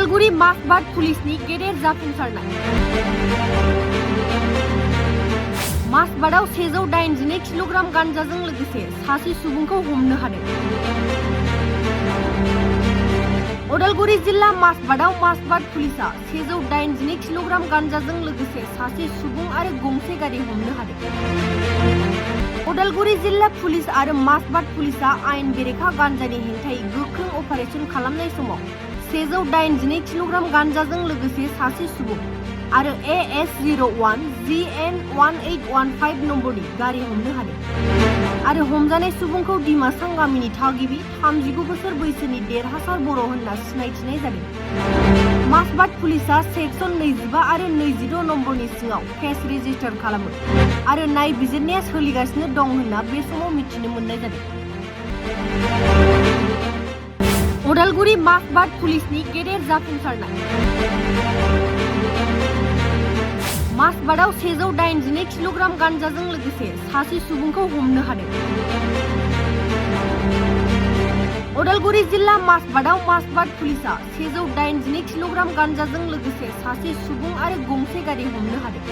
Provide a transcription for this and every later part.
उदालगुरि मासबाद पुलिसनि गेदेर जाफुंसारनाय। मासबादाव 182 किल'ग्राम गान्जाजों लोगोसे सासे सुबुंखौ हमनो हादों। उदालगुरि जिल्ला मासबादाव मासबाद पुलिसा 182 किल'ग्राम गान्जाजों लोगोसे सासे सुबुं आरो गंसे गारि हमनो हादों। उदालगुरि जिल्ला पुलिस आरो मासबाद पुलिसा आयेन बेरेखा गान्जानि हेंथायै गोख्रों अपारेशन खालामनाय समाव 182 किल'ग्राम गान्जाजों लोगोसे सासे सुबुं आरो AS01 GN1815 नम्बरनि गारि हमनो हादों आरो हमजानाय सुबुंखौ डिमासां गामिनि थागिबि 39 बोसोर बैसोनि देरहासार बर' होनना सिनायथिनाय जादों। मासबाद पुलिसा सेक्सन 25 आरो 26 नम्बरनि सिङाव केस रेजिस्टार खालामो आरो नायबिजिरनाया सोलिगासिनो दं होनना बे समाव मिथिनो मोननाय जादों। उदालगुरि मासबाद पुलिसनि गेदेर जाफुंसारनाय। मासबादाव 182 किल'ग्राम गान्जाजों लोगोसे सासे सुबुंखौ हमनो हादों। उदालगुरि जिल्ला मासबादाव मासबाद पुलिसा 182 किल'ग्राम गान्जाजों लोगोसे सासे सुबुं आरो गंसे गारि हमनो हादों।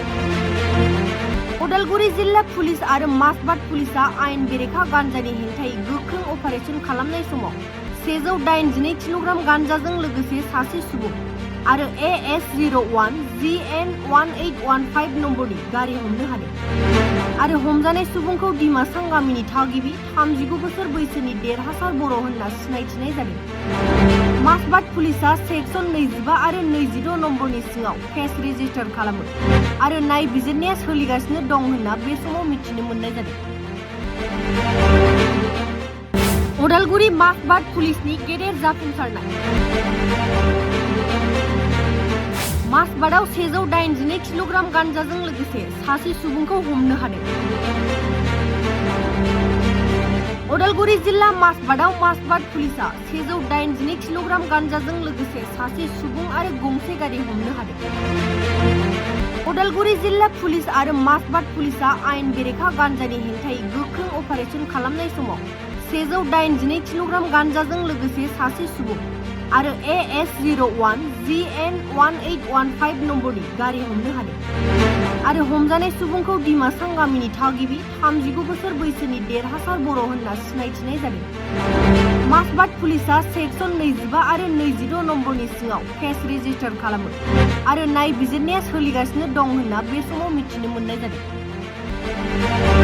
उदालगुरि जिल्ला पुलिस आरो मासबाद पुलिसा आयेन बेरेखा गान्जानि हेंथायै गोख्रों अपारेशन खालामनाय समाव 182 किल'ग्राम गान्जाजों लोगोसे सासे सुबुं आरो AS01 GN1815 नम्बरनि गारि हमनो हादों आरो हमजानाय सुबुंखौ डिमासां गामिनि थागिबि 39 बोसोर बैसोनि देरहासार बर' होनना सिनायथिनाय जादों। मासबाद पुलिसा सेक्सन 25 आरो 26 नम्बरनि सिङाव केस रेजिस्टार खालामो आरो नायबिजिरनाया सोलिगासिनो दं होनना बे समाव मिथिनो मोननाय जादों। उदालगुरि मासबाद पुलिसनि गेदेर जाफुंसारनाय। मासबादाव 182 किल'ग्राम गान्जाजों लोगोसे सासे सुबुंखौ हमनो हादों। उदालगुरि जिल्ला मासबादाव मासबाद पुलिसा 182 किल'ग्राम गान्जाजों लोगोसे सासे सुबुं आरो गंसे गारि हमनो हादों। उदालगुरि जिल्ला पुलिस आरो मासबाद पुलिसा आयेन बेरेखा गान्जानि हेंथायै गोख्रों अपारेशन खालामनाय समाव 182 किल'ग्राम गान्जाजों लोगोसे सासे सुबुं आरो AS01 GN1815 नम्बरनि गारि हमनो हादों आरो हमजानाय सुबुंखौ डिमासां गामिनि थागिबि 39 बोसोर बैसोनि देरहासार बर' होनना सिनायथिनाय जादों। मासबाद पुलिसा सेक्सन 25 आरो 26 नम्बरनि सिङाव केस रेजिस्टार खालामो आरो नायबिजिरनाया सोलिगासिनो दं होनना बे समाव मिथिनो मोननाय जादों।